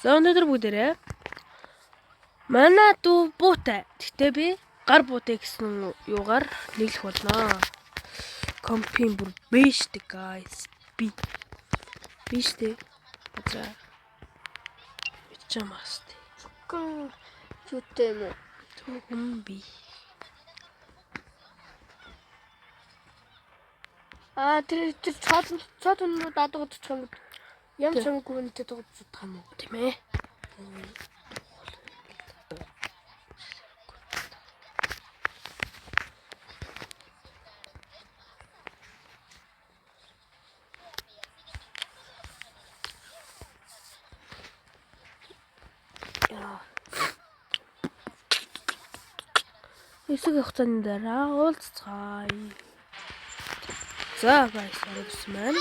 За өнөөдөр бүгдээрээ манай дүү буутай. Гэтэ би гар буутай гэсэн юугаар нийлэх болно. Компийн бүр бэ штэ guys. Би. Би штэ. За. Чамаас. Гэн юутай юм уу? Түүхэн би. Аа тэр цоод цоод өнөө даддаг юм. Ям чамгүй үнэтэй дуудах юм уу? Тийм ээ. Яа. Хэсэг хугацааны дараа уулзцгаая. За guys, орсон маань.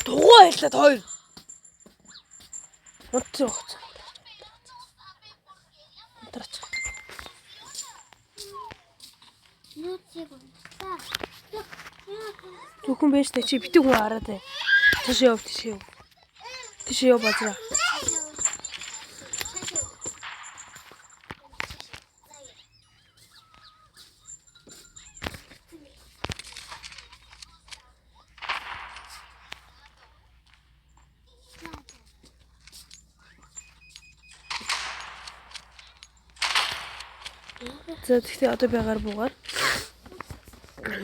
Дугуй хэлээд хоёр. Унтсан хугацаа. Унтраач. Зөвхөн байж та чи битэг хүн хараад бай. Тийш яв, тийш яв. Тийш яв базраа. За тэгтээ одоо би гар буугаар.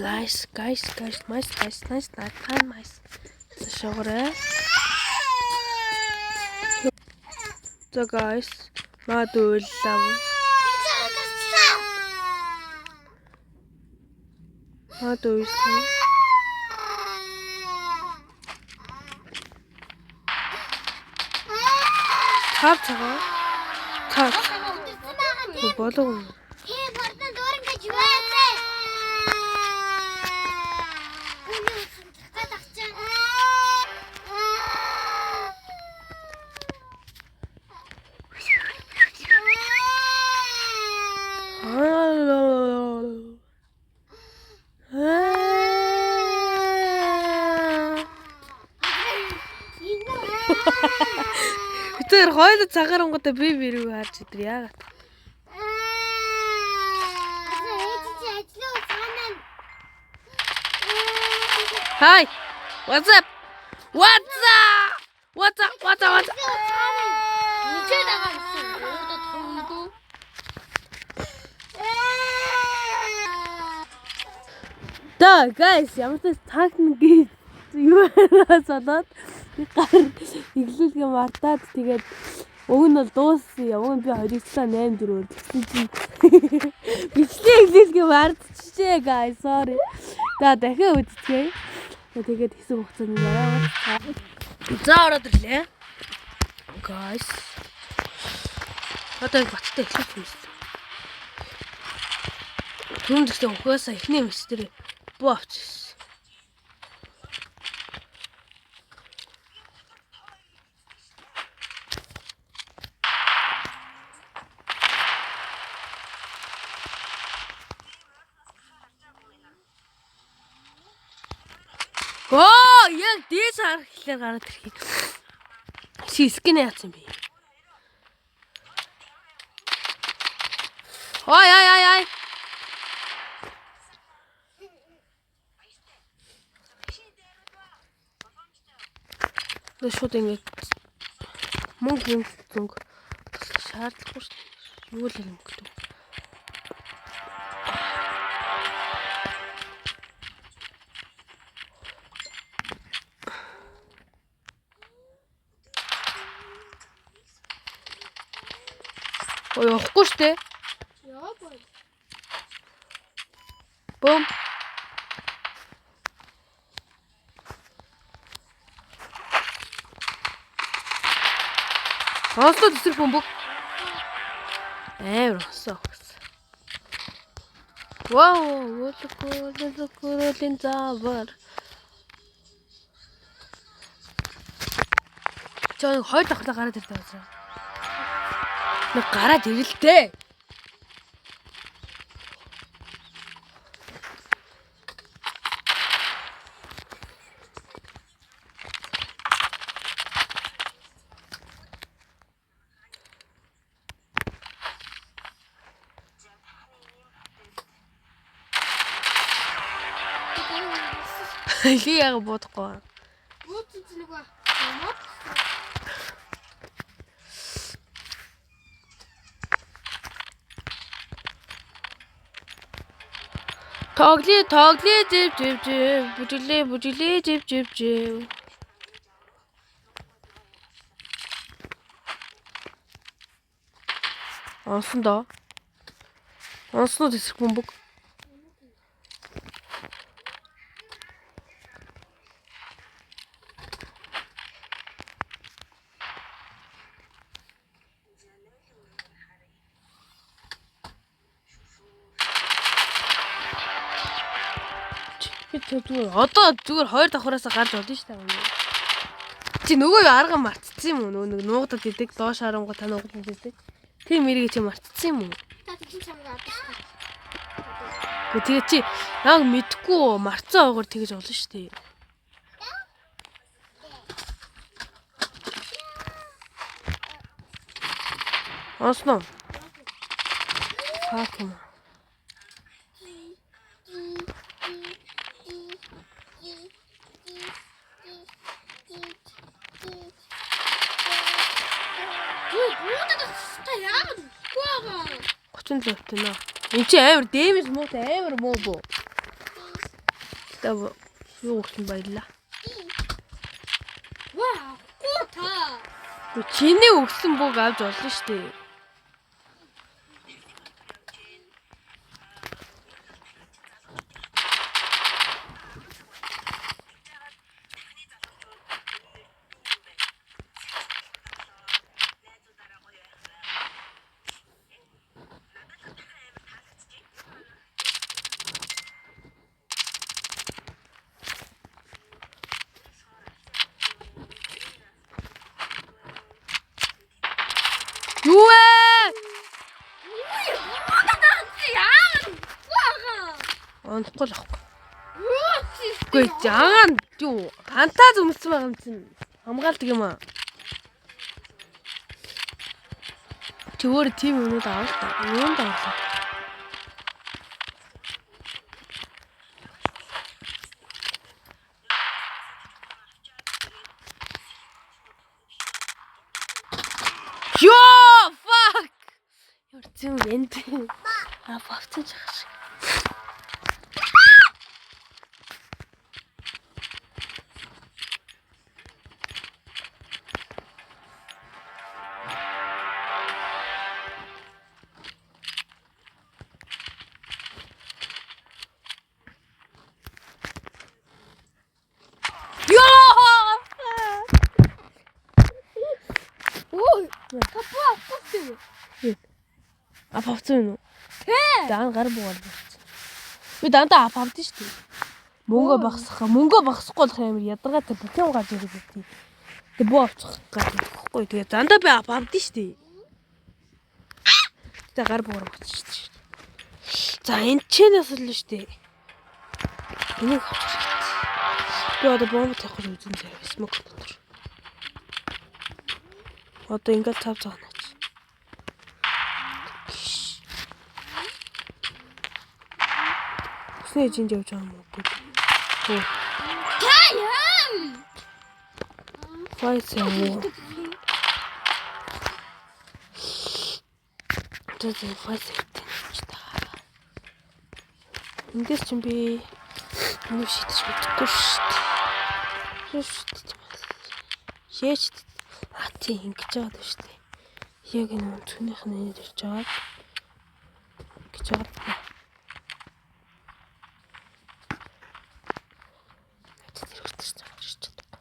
Nice guys guys nice nice nice nice nice. За шоогорой. За guys, маа дүүллээ. Маа дүүллээ. Тав цагаа. Тав. Болов. Тэр хоёул цагаар онготой би бирүү харж идэр яагаад. Hi. What's up? What's up? What's up? What's up? What's up? Да, guys, ямар ч цагт нэг юу болоод би гар иглүүлгээ мартаад тэгээд уг нь бол дууссан юм. Уг нь би 29 8 4-өр тэгсэн чинь бичлэг иглүүлгээ мартчихжээ guys, sorry. За дахин үзцгээе. Тэгээд хэсэг хугацааны дараа за ороод ирлээ. Guys. Одоо яг баттай эхлэх юм шүү. Түрүүн зэгтээ ухаасаа эхний мэс дээр буу авчихсан. Оо, яг дээс харах хэлээр гараад ирэх юм. Чи скин яатсан бэ? Ой ой ой ой. Одоо шууд ингэж мөнгө мөнгө зөнгө шаардлагагүй шүү дээ. Юу л юм гэдэг. Ой, явахгүй шүү дээ. Бум. Онцлог эсрэг бөмбөг. Амар онцлог гэсэн. Вау, үлгүүлийн завар. Чон хоёр давхлаа гараад ирдэг байсан. Нэг гараад ирэлтэй. Ли яга буудахгүй. Бууцсан чи нөгөө. Тоглие тоглие жив жив жив. Бүжиглээ бүжиглээ жив жив жив. Онсон доо. Онсноо тэсэх бөмбөг. Би зүгээр одоо зүгээр хоёр давхараас гарч болно шүү дээ. Чи нөгөө арга мартцсан юм уу? Нөгөө нэг нуугдад идэг, доош харангуй та нуугдад идэг. Тийм эргээ чи мартцсан юм уу? Та тийм чамаг авдаг шүү дээ. Гэхдээ тэгээ чи яг мэдхгүй мартсан ойгоор тэгэж болно шүү дээ. Онсноо. Fuck юм. Юу буудаад та яагаад үгүй байгаа? 37 тэнэ. Энд чи амар дэмэж муутай амар муу буу. Тэгээ юу өгсөн баярлаа. Ваа, үгүй та. Үгүй чиний өгсөн бүг авч болно шүү дээ. Юу вэ? Буудаад чи яагаад үгүй байгаа? Онохгүй л ахгүй. Юу чи? Үгүй жагаан юу гантаа зүмсэн байгаа юм чинь хамгаалдаг юм аа. Чи өөр тийм юмнууд авал та. Юунд авлаа? Йоо, fuck. Ямар зүм энд. А бавцсан ч ах шиг. Йоо! Өө, та буу авахгүй шүү. А бавцсан юм уу? Тэ. Даан гар буугаар бавцсан. Би дандаа ап авдсан шүү дээ. Мөнгө багасгах, мөнгө багасахгүй болох амар ядаргаатай бүх юм гарч ирэх үү. Тэг буу авчих гарч ирэхгүй. Тэгээ дандаа би ап авдсан шүү дээ. Тэг гар буугаар бавцсан шүү дээ. За энэ ч нэс л шүү дээ. Энийг авчих хэрэгтэй. Би одоо бомб тавих гэж үзэн заяа смок дотор. Одоо ингээл цав цаанач. Үсний эжинд явж байгаа юм уу? Үгүй. Та яам. Файц юм уу? За за файц гэдэг ч та. Эндээс чинь би нэг шийдэж мэдхгүй шүү дээ. Юу шийдэж байна? Шээч. А тий ингэж байгаа шүү дээ. Яг энэ өнцгнийх нь энд ирж байгаа. Ингэж байгаа. Тэр хүртэл гарч ирж чадахгүй.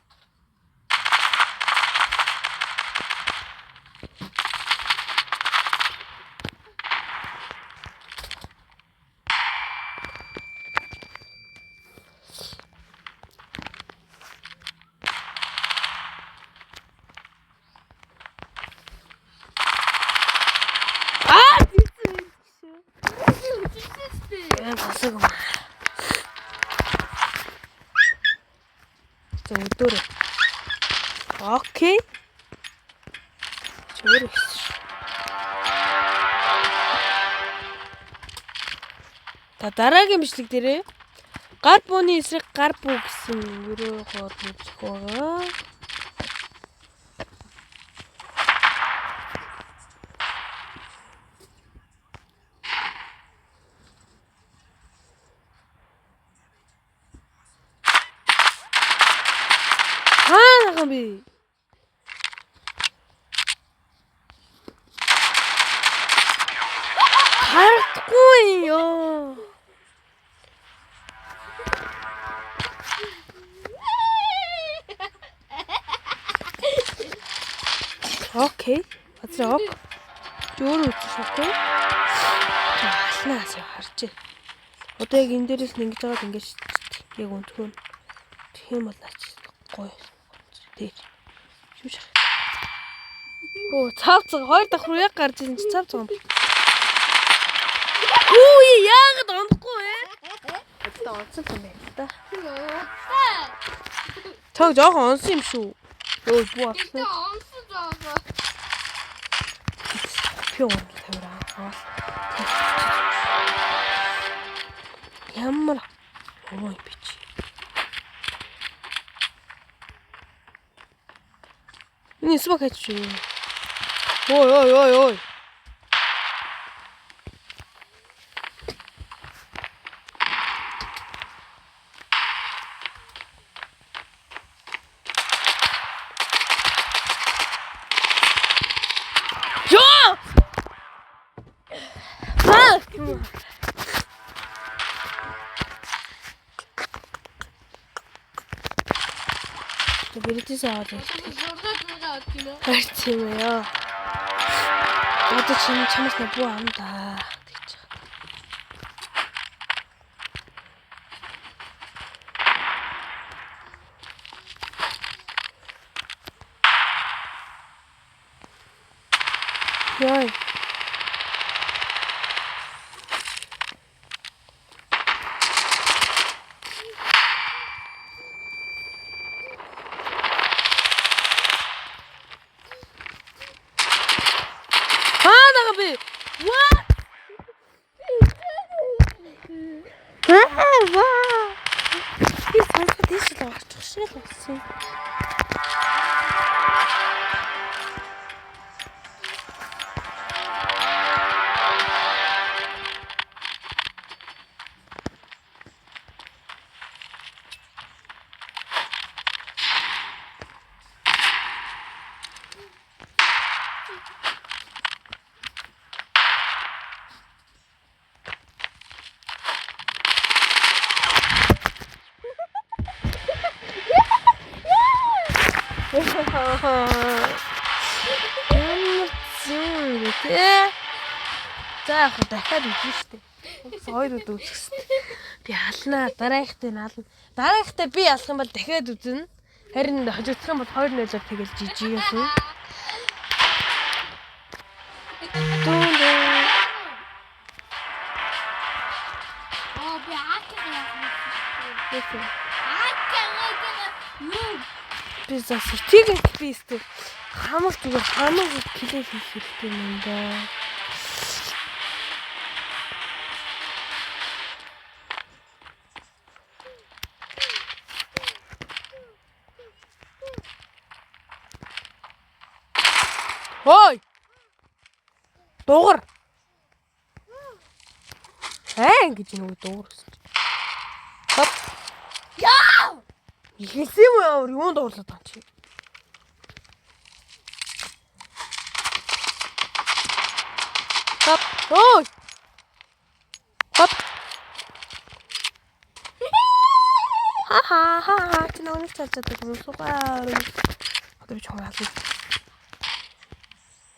Аа тийсэн шүү. Яа тасаг юм. За өдөөрэй. Окей. Чи өөрөө хийсэн шүү. За дараагийн бичлэг дээрээ Гар бууны эсрэг гар буу гэсэн өрөөгөөр үзэх байгаа. Хаана байгаа юм бэ? Харагдахгүй ёо. Окей. Газар ок. Чи өөрөө үзчих окей. За алнаа асуу харж. Одоо яг энэ дээрээс нь ингэж байгаад ингэж яг өнтгөө. Тэгэх юм бол наач гоё. Тэг. Юу шах. Оо цав цаг хоёр давхар руу яг гарч ирсэн чи цав цаг юм. Үу яагаад онохгүй вэ? Одоо онсон юм байна л да. Цог жоохон онсон юм шүү. Йоо бүү авсан. Тэгтээ онсон жоо. Би онол тавиараа. Аваад. Ямар ой бич. Энэ смок хийчих юм. Ой ой ой ой. Йоо! Аа! Бэлдээс аваад 6 6 тийм ээ. Харц юм яа. Одоо чинь чамаас на буу ам да тэгж байгаа. Йой. Хаана байгаа бэ? What? Аа ваа. Би сонсоход тийш л орчих шиг л болсон. Ямар зүүн вэ те? За яг хөө дахиад үзнэ штэ. Хоёр удаа үзэх хэвээр. Би алнаа дараагийнхтай нь ална. Дараагийнхтай би алах юм бол дахиад үзнэ. Харин хожигдох юм бол 2-0-оор тэгэл жижиг юм. Дүүн дүүн. Аа би аак яах юм. Би за сэтгийгэн би өстө хамаг зүгээр хамаг клей хийх хэрэгтэй юм да. Хой. Дугар. Аа ингэж нөгөө дугар гэсэн чинь. Хоп. Яа! Ихэлсэн юм уу? Юунд дуурлаад байгаа юм чи? Хоп. Ой. Хоп. Ха ха ха. Чи нөгөө нэг цалцаад байгаа юм суугаа. Одоо би чамайг ална.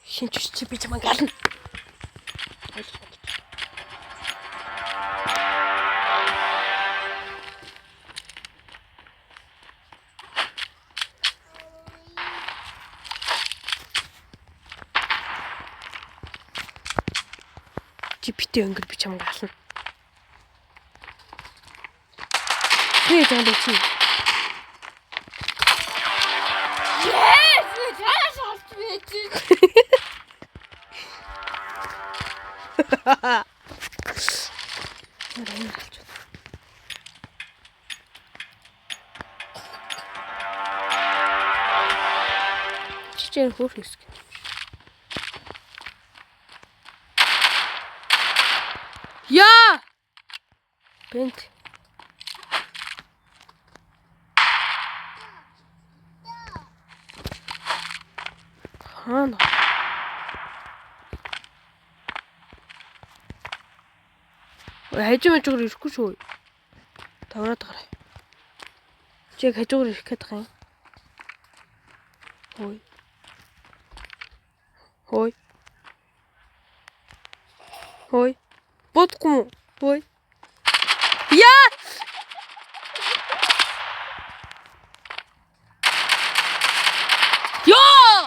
Хинч чи би чамайг ална. Чи битээ өнгөр би чамайг ална. Би чамайг чи. Yes! Би чааш олж байж. Энэ алж. Чи энэ хөөх хэсэг. Яа! Бэнт. Хаана? Хажуу мажуугаар ирэхгүй шүү. Тавраад гараа. Чи яг хажуугаар ирэх гээд байгаа юм. Хөөе. Хөөе. Хөөе. Бодохгүй юм уу? Хөөе. Яа! Йоо!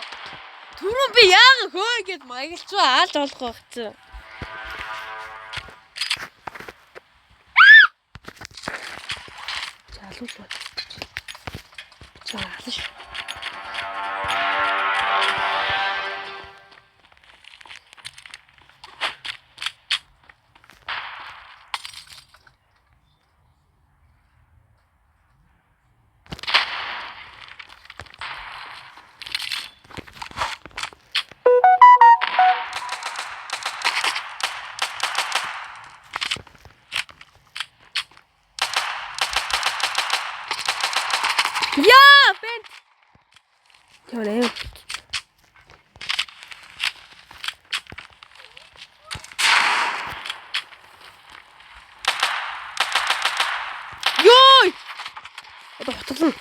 Түрүүн би яагаад хөөе гэд маяглцсан аалж болох байх чинь. Залуу бод. За алан шүү. Яа, бэн. Тэр аим. Йой! Одоо хотглоно.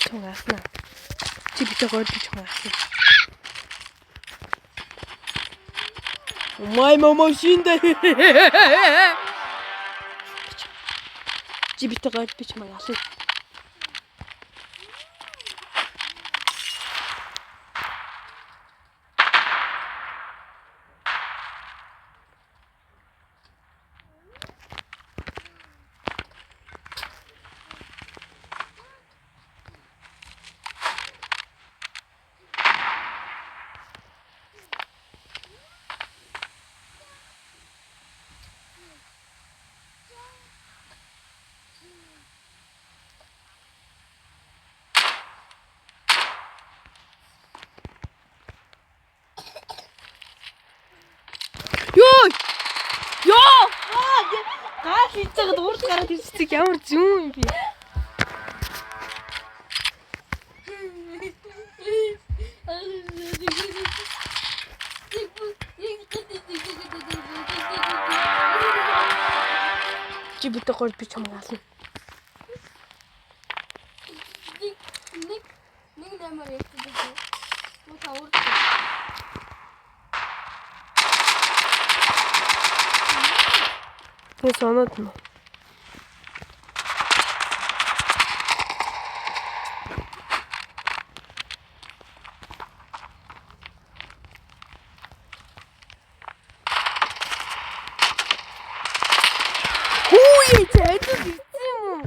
Чон аасна. Чи битээ гойд би чон аасна. Май мама шиндэ. Чи битээ гойд би чамайг ална. Йой! Йоо! Аа! Гал хийж байгаад урд гараад ирчихсэн ямар зүүн юм бэ? Чи битээ гойд би чамайг ална. Нэг нэг нэмэр ярьдаг. Муу өөр. Би соноод нь. Хүү чи ажил ирсэн юм уу?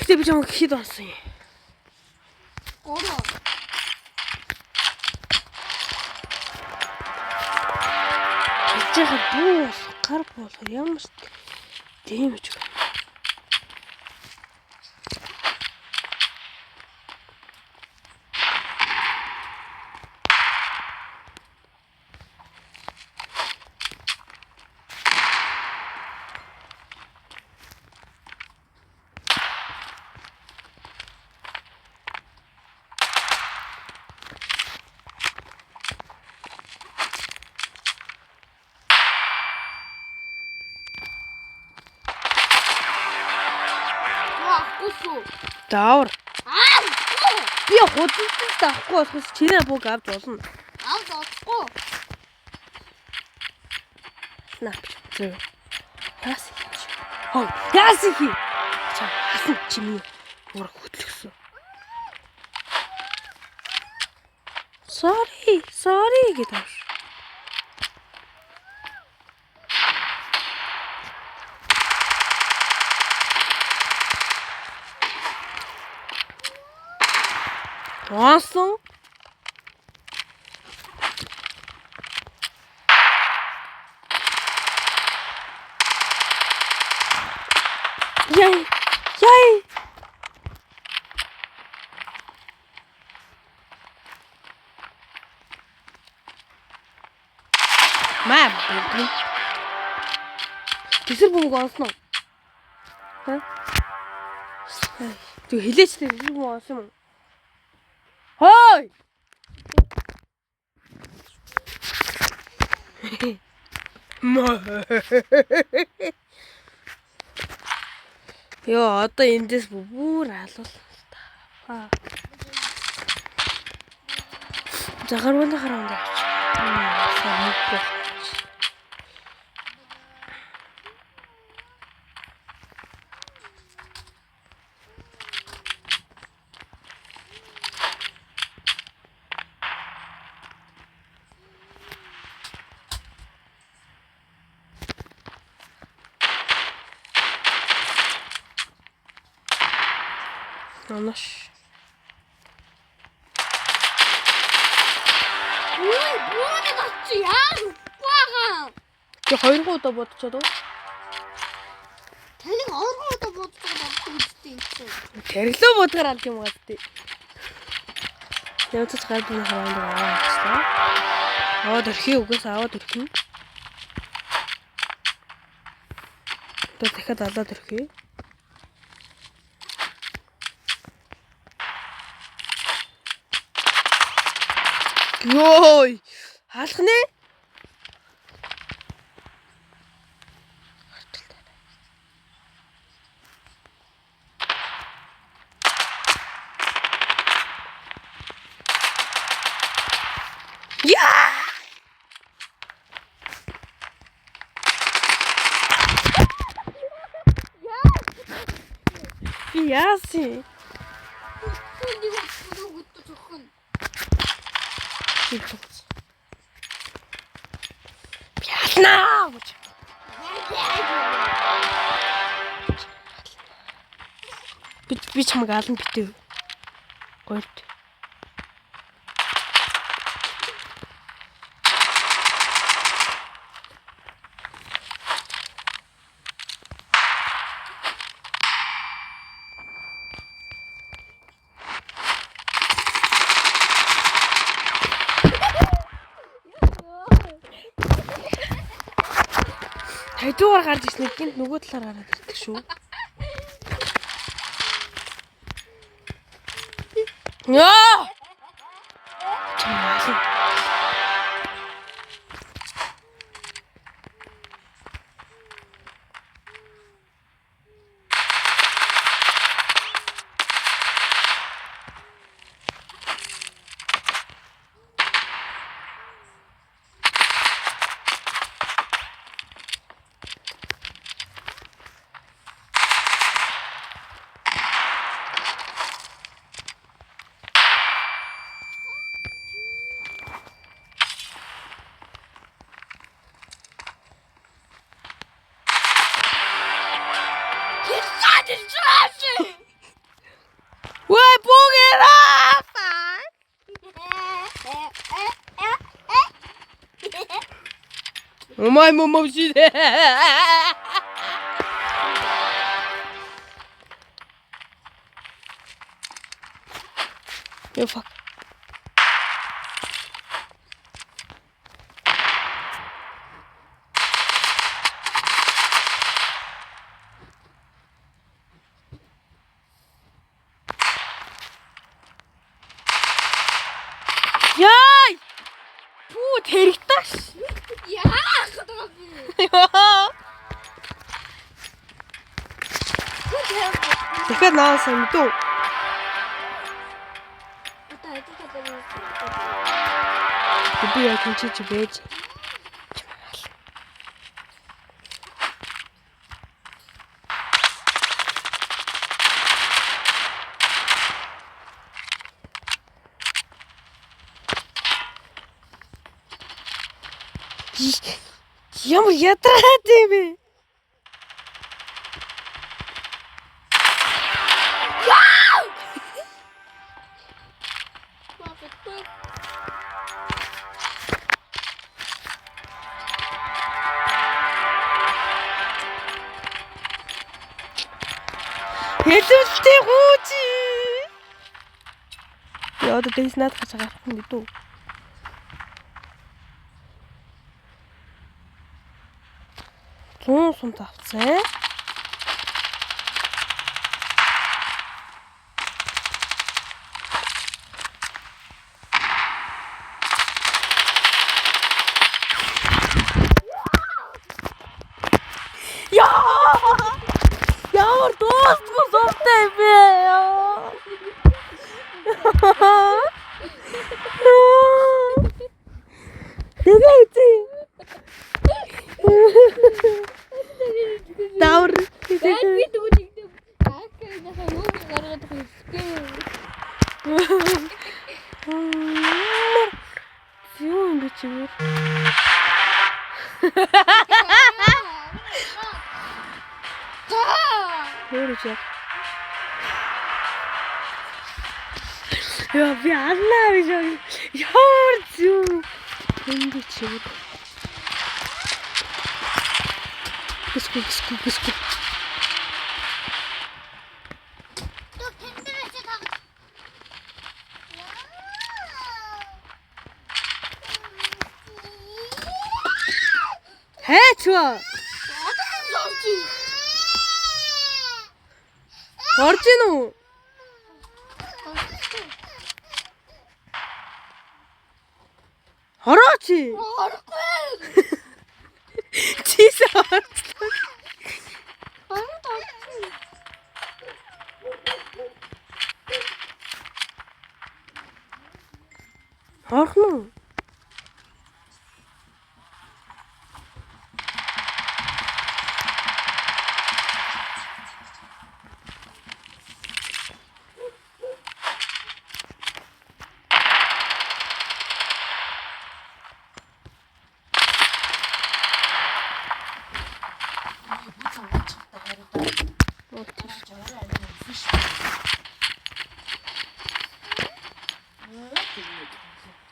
Гэтэ би чамайг хэд онсон юм? Гурав. Хийж байгаа бүү болох, гар болох ямар ч дэмэж. Авахгүй шүү. Даавар. Аа! Би худалдаж авахгүй болохоос чинээ бүг авч болно. Авч олохгүй. Наа. Зөв. Яасан юм чи? Хоо, яасан хий? Ча, хасан чи миний ураг хөдлөсөн. Sorry, sorry гэдэг ааш. Онсон. Яй. Яй. Маа. Тэсэр бөмбөг онсон уу? Ха? Тэг хилээч тэ тэсэр бөмбөг онсон юм уу? Хой! Йоо, одоо эндээс бүр алуул л та. За гарваны хараа авч. Сайн мэдгүй. Анош. Үй, бүүнэ очи яа үгүй байгаа. Чи хоёр удаа бодчиход уу? Таныг оргон удаа боддог боддог үстэй юм чинь. Тэрлөө бодгоор алд юм гад тий. Явцаж гай бүний хараанд аваа авчлаа. Аваад орхи угаас аваад орхино. Одоо дахиад алаад орхи. Йой! Хаалх нэ? Яа! Би яасан? Нэг өгдөө зохино. Би тогтсон. Би алнаа гэж. Би чамайг ална битээ. Гойд. Хажуугаар гарч ирсэн гинт нөгөө талаар гараад ирдэг шүү. Яа! Чамаа. Ой, бүгээрээ. Умай мөмөв ши. Yo fuck. Яй! Пүү тэрэгташ. Яах гэдэг би. Дахиад наасан юм дүү. Одоо ажил талаар Би яг энэ чи байж. Ямар ядраад юм бэ? Хэлэмжтэй гүүчи. Би одоо дэс наадах гэж гарах юм гэдэг үү? Зүүн сумт авцсан. Яа! Ямар дуустгүй сумтай юм бэ? Яа. Тэгээ үзье. Давар. Би тэгвэл игдээ. Аакнахаа юу гаргаад байгаа юм. Юу юм бэ чи бүр? За. Өөрөө чи. Яа би алнаа гэж ямар зү юм бэ чи бүр? Гүсгү гүсгү гүсгү. Хайчва. Орж ийн үү? Орооч. Орохгүй. Чийсээ орчлоо. Ороод орчих. Орох нь уу?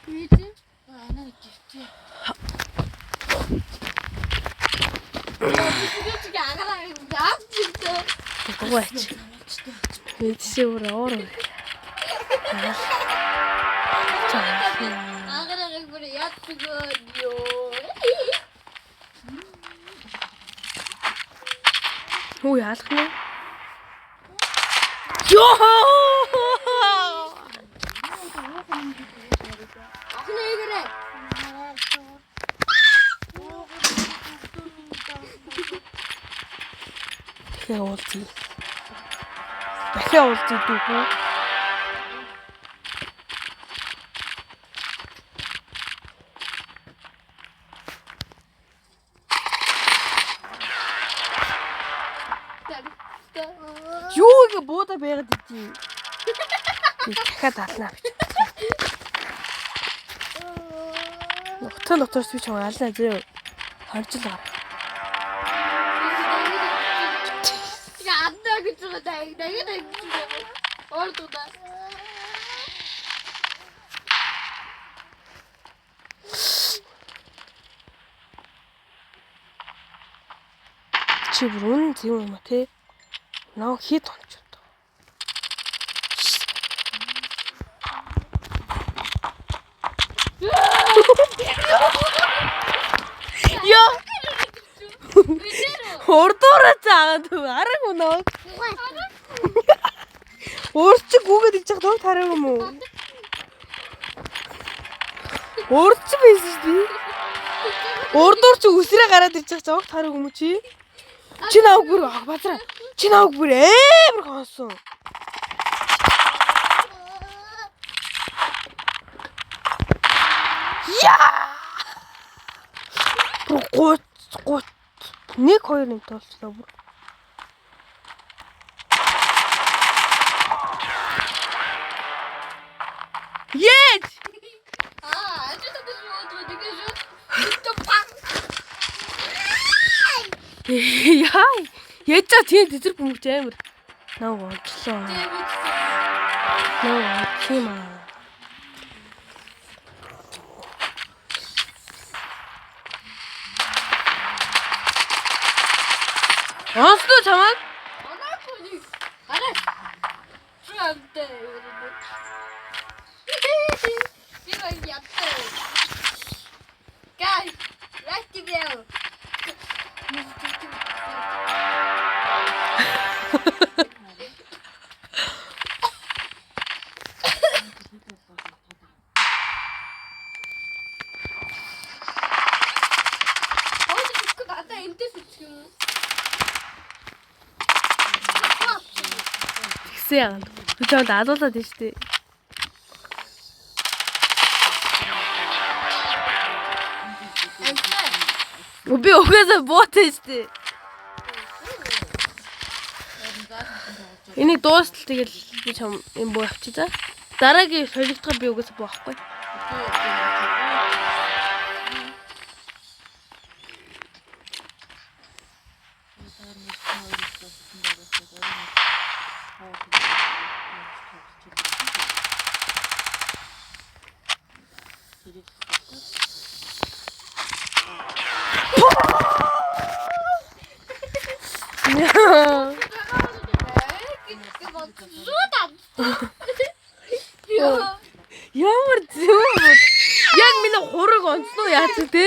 Ийдэн. Чи агараа авчихсан. Гооч. Мэдсээ бүр уур. За. Агараа бүр ядчихсан ёо. Хүү яалах нь? Йоо! Охин эгэрээ. Дахиад уулзъя. Дахиад уулзъя дүүхүү. Юу гэ бууда байгаад идэв. Би дахиад алнаа гэж. Ногтон дотоос би чамайг алнаа зөө. Хоржил гар. Ядаа гэж байгаа даа. Дагад гэж байгаа. Ордоо. Чи бүр үнэн зөв юм а те. Наа хит онч одоо. Яа. Урдуураа заагаад араг өнөө. Урд чи гүгээд иж чад тараг юм уу? Урд чи байсан шүү дээ. Урдуур чи үсрээ гараад ирж байгаа чи огт хараг юм уу чи? Чи нааг бүр базраа. Чи нааг бүр амар хоосон. Яа! Бүр гут гут 1 2 нэмт болчлоо бүр. Яаж? Аа, ажил дээр шууд тэгээ шууд. Пак. Яа. Яаж чаа тийм тэзэр бөмбөгч амар. Наа онцлоо. Наа онцлоо аа. Онцлоо чамайг? Оноогүй. Арай. амтай. Би баг ядтай. Guys, like the video. Хойд зүгт одоо энтэс үсэх юм уу? Тэгсэн яагаад. Би чамд алуулаад байна шүү дээ. Амтай. Би угаасаа буутай шүү дээ. Энийг дуустал тэгэл би чам юм буу авчи за. Дараагийн солигдохоор би угаасаа буу авахгүй. Ямар зөв бод. Яг миний хураг онцлоо яац те.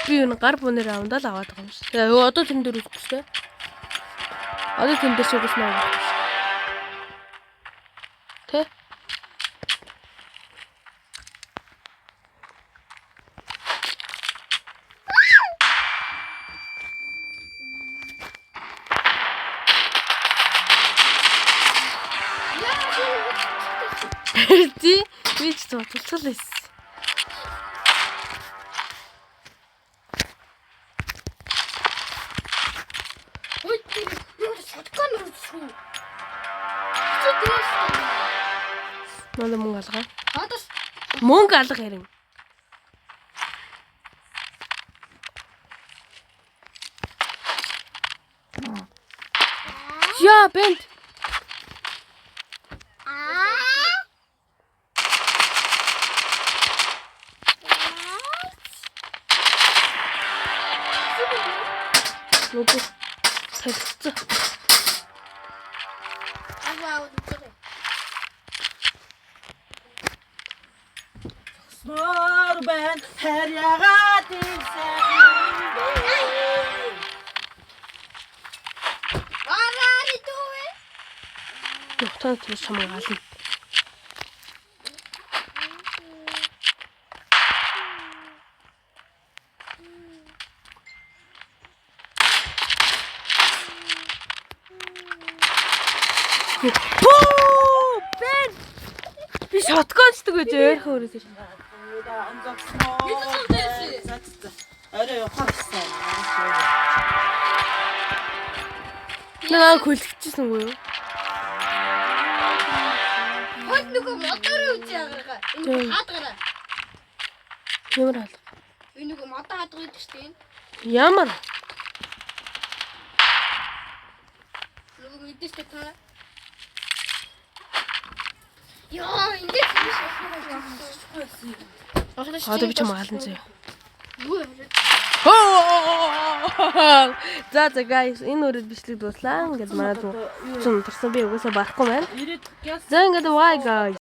Би энэ гар бунаар авандаа л аваад байгаа юм шиг. Тэгээ өө одоо тэн дээр үзэхгүй шүү дээ. Одоо тэн дээр шигээс нөө. Тэ? Ти би ч тулцал байсан. Манай мөнгө алга. Мөнгө алга хэрэг. Яа, бэнт. Нүгүү. Солилцсон. Зогсмоор байна хайр ягаад ирсэн бэ? Нухтаа тэр чамайг ална. Пүү! Бэн! Би шотгончдаг гэж ойрхон өрөөс. Зогсмоор байна. Орой явах гэсэн. Наа көлөгчсөн үгүй юу? Хойд нөгөө модоор үз яагаа. Энэ хаадгараа. Ямар алга? Энэ нөгөө модоо хаадгаа гэдэг чинь энэ. Ямар? Нөгөө мэдээж та. Яа, ингэж биш болох. Одоо би чамайг ална заяа. Юу? За за guys, энэ үрээд бичлэг дууслаа. Ингээд манай зүүн тарсан би угаасаа барахгүй байна. Ирээд гяс За ингээд bye guys.